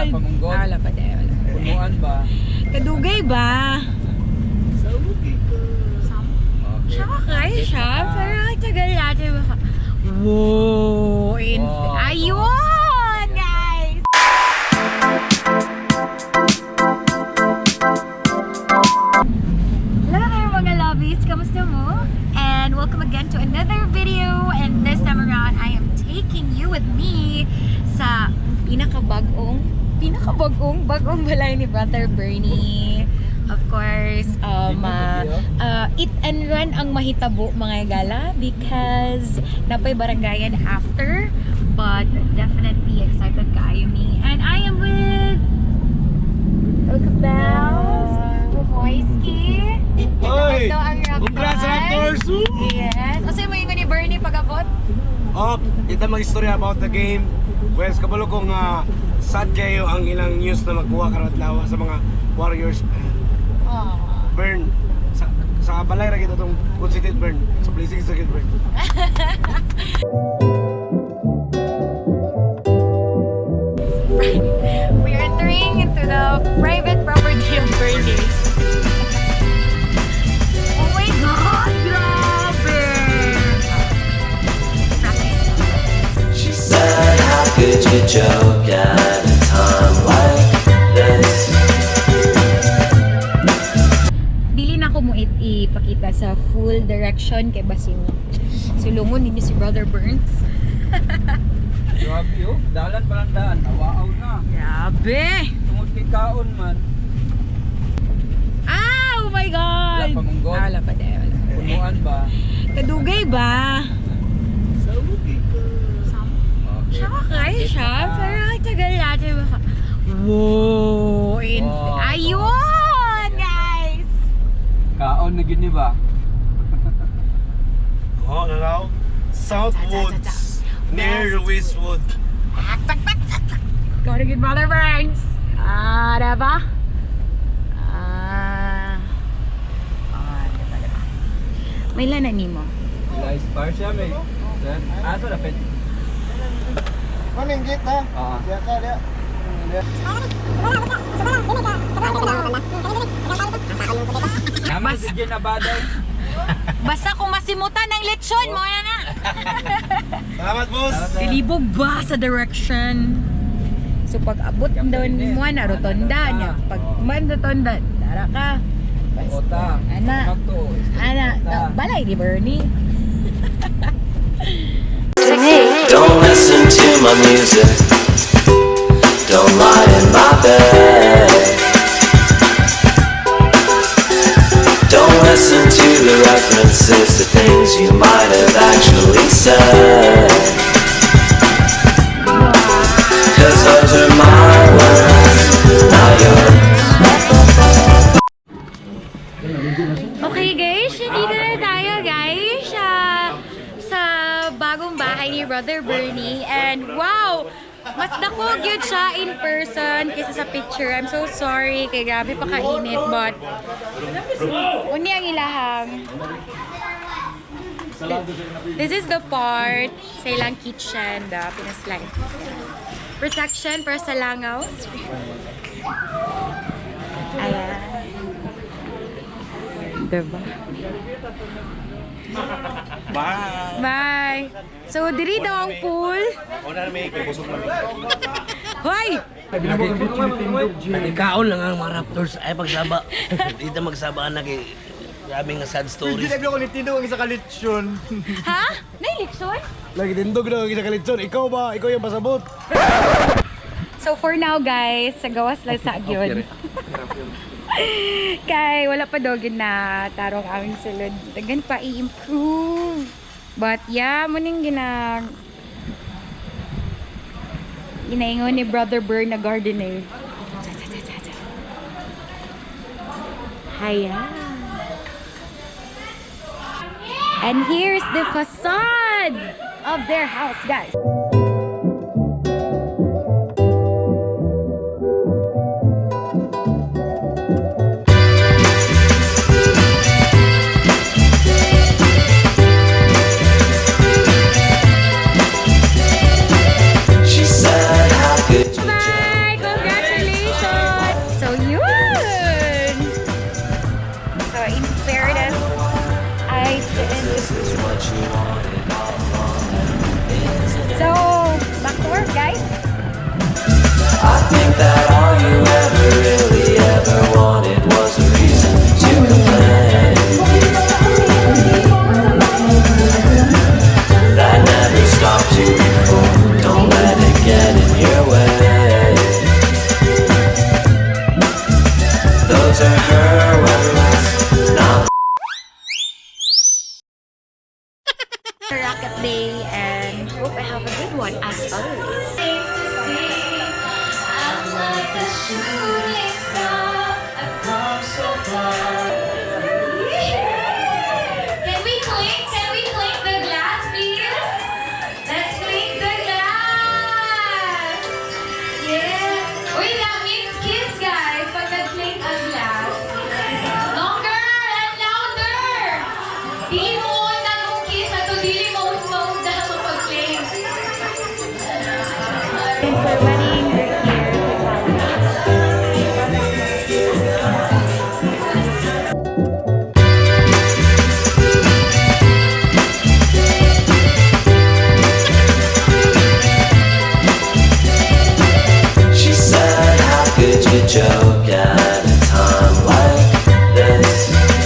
Wala pa. Ah, wala pa di, wala. Punuan ba? Kadugay ba? Okay. Siya kaya siya, pero ang tagal natin baka. Whoa! Wow. Ayun, guys! Hello there, mga lovies! Kamusta mo? And welcome again to another video. And this time around, I am taking you with me sa pinakabagong, pinakabagong, bagong balay ni Brother Bernie. Of course, eat and run ang mahitabo, mga gala, because napay barangayan after, but definitely excited kaayo me, and I am with Bells, Bumoyski. Hoy! Ito ang Raptors. Congrats, Raptors! Woo! Yes. Kasi may ni Bernie pag-abot. Oh, kita mag-istorya about the game. Well, kabalo kong sad kayo ang ilang news na makuha karon adlaw sa mga Warriors fan. Aww. Burn sa balay ra kita tong conceited burn. Sa blessing sa burn. We are entering into the private property of Bernie. Oh my God! Grabe! Practice. She said, "How could you joke at a time like this?" Dili na ako mo ipakita sa full direction kay basin sulungon ninyo si Brother Burns. Grabe oh. Dalan pa lang daan. Awaaw na. Grabe! Tungod kay kaon man. Ah! Oh my God! Wala pa mong God. Ah, wala pa di, wala. Punuan ba? Kadugay ba? Okay. Siya kaya siya, pero ang tagal natin baka. Whoa! Wow. Ayun, guys! Kaon na gini ba? Oh, no. South Woods near Westwood. Go to good Brother Burns! Ah, diba? Ah. Ah, diba, diba? May lana nimo. Guys, par siya may. Sir, asa dapat? Maninggit ha. Ah. Diya ka diya. Naman sige na ba day? Basta kung masimutan ang lechon mo na na. Salamat, boss. Pilibog ba sa direction? So pag abot doon mo na rotonda niya. Pag man rotonda, dara ka. Basta, Ota. Ana. Magto. Ana, balay ni Bernie. Don't listen to my music. Don't lie in my bed. Don't listen to the references to things you might have actually said. 'Cause those are my words, not yours. Okay guys, dito na tayo, guys, sa bagong bahay ni Brother Bernie. And wow! Mas dako gyud siya in person kaysa sa picture. I'm so sorry kay grabe pa kainit, but uni ang ilahang. This is the part sa ilang kitchen, the pinaslide. Protection para sa langaw. Ayan. Diba? Bye. Bye! So, diri daw ang pool. Una na may busog na. Hoy! Ikaon lang ang mga Raptors ay pagsaba. Dito magsaba na kay grabe nga sad stories. Hindi ko nitindog ang isa ka lechon. Ha? Naileksyon? Lagi tindog na ang isa ka lechon. Ikaw ba? Ikaw yung pasabot. So, for now, guys, sa gawas lang sa agyon. Kay, wala pa daw gyud na tarong aming sulod. Dagan pa i-improve. But yeah, muning ginaingon ni Brother Burn na gardener. Cha, cha, cha, cha, cha. Hiya. And here's the facade of their house, guys. She said, "How could you Bye! Congrats! Think that all you ever really ever wanted was a reason to complain. That never stopped you before. Don't let it get in your way. Those are her words, not Rocket Day and hope I have a good one as always.